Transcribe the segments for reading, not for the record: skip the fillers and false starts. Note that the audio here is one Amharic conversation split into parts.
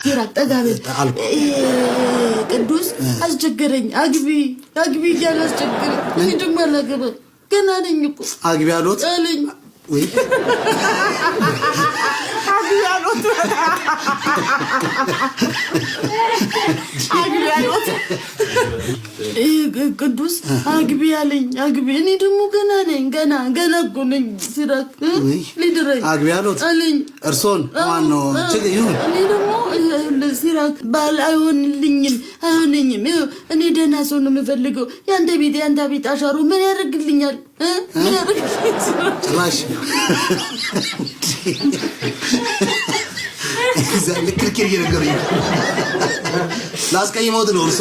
ሲራክ፣ ጠጋ በል። አልኩ። ቅዱስ አስቸገረኝ። አግቢ አግቢ እያለ አስቸገረኝ። እኔ ደግሞ አላገባም፣ ገና ነኝ እኮ። አግቢ አሎት? አለኝ። ወይ! አግቢ አሎት፣ አግቢ አሎት። ይህ ቅዱስ አግቢ አለኝ፣ አግቢ። እኔ ደግሞ ገና ነኝ፣ ገና ገና እኮ ነኝ ሲራክ እ? ውይ። ሊድረኝ አግቢ አሎት? አለኝ። እርሶን? ማን ነው? ችግር ይሁን። እኔ ደግሞ ይኸውልህ ሲራክ፣ ባል አይሆንልኝም፣ አይሆነኝም። ይኸው እኔ ደህና ሰው ነው የምፈልገው። የአንተ ቤት አሻሮ ምን ያደርግልኛል እ? ምን ያደርግልኛል ሲራክ? ጭራሽ እዛ ልክ ልክ እየነገሩኝ ላስቀይመውት ነው እርሶ።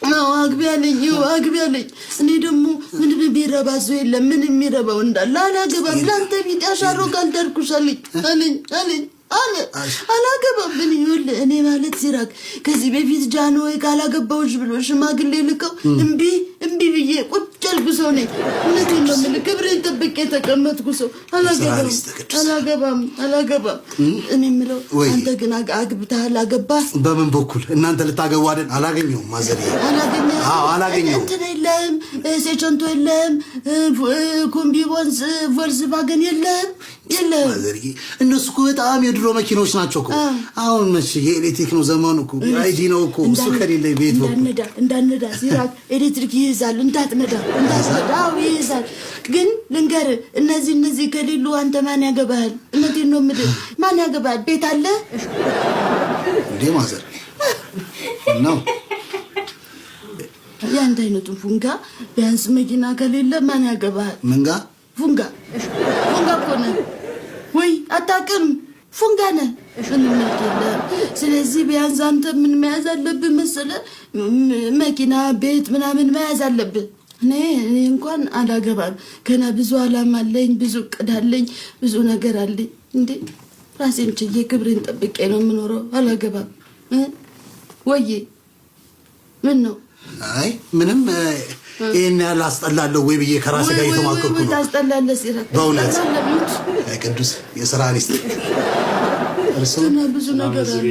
አዎ፣ አግቢ አለኝ፣ ይኸው አግቢ አለኝ። እኔ ደግሞ ምንም የሚረባ ሰው የለም፣ ምን የሚረባው እንዳለ አላገባም። ለአንተ ቢጤ አሻሮ ካልዳርኩሽ አለኝ አለኝ አለኝ አለ። አላገባም። እኔ ይኸውልህ፣ እኔ ማለት ሲራክ ከዚህ በፊት ጃንሆይ ካላገባሁሽ ብሎ ሽማግሌ ልከው እምቢ እምቢ ብዬ ቁጭ ያልኩ ሰው ነኝ። እውነቴን ነው የምልህ፣ ክብሬን ጠብቄ የተቀመጥኩ ሰው። አላገባም። ቅዱስ። አላገባም፣ አላገባም። እኔ የምለው ወይ። አንተ ግን አግብተሃል? አገባህ? በምን በኩል እናንተ ልታገቡ አይደል? አላገኘሁም ማዘርዬ። አላገኘህም? አዎ፣ አላገኘሁም። እንትን የለህም፣ ሴቸንቶ የለህም፣ ኮምቢ ቮልስቫገን የለህም፣ የለህም። ማዘርዬ፣ እነሱ እኮ በጣም የድሮ መኪኖች ናቸው እኮ። አሁን መቼ የኤሌክትሪክ ነው ዘመኑ እኮ፣ ID ነው እኮ። እሱ ከሌለ ቤት በኩል እንዳነዳ እንዳነዳ ሲራክ፣ ኤሌክትሪክ ይይዛል። እንዳትነዳ እንዳትነዳ። አዎ፣ ይይዛል። ግን ልንገርህ፣ እነዚህ እነዚህ ከሌሉ አንተ ማን ያገባሃል? እውነቴን ነው የምልህ፣ ማን ያገባሃል? ቤት አለ? እንዴ ማዘር ነው። የአንተ አይነቱ ፉንጋ ቢያንስ መኪና ከሌለ ማን ያገባሃል? ምንጋ? ፉንጋ፣ ፉንጋ እኮ ነህ ወይ አታውቅም? ፉንጋ ነህ። ምንም የለም። ስለዚህ ቢያንስ አንተ ምን መያዝ አለብህ መሰለህ? መኪና፣ ቤት ምናምን መያዝ አለብህ። እኔ እንኳን አላገባም። ገና ብዙ አላማ አለኝ፣ ብዙ እቅድ አለኝ፣ ብዙ ነገር አለኝ። እንዴ፣ ራሴን ችዬ ክብሬን ጠብቄ ነው የምኖረው። አላገባም እ? ወዬ፣ ምን ነው? አይ ምንም፣ ይሄን ያህል አስጠላለሁ ወይ ብዬ ከራሴ ጋር እየተማከርኩ ነው። ታስጠላለህ ሲራክ። በእውነት። ታስጠላለህ። ሙት። አይ ቅዱስ የስራ ሚስት እርስዎ ገና ብዙ ነገር አለ።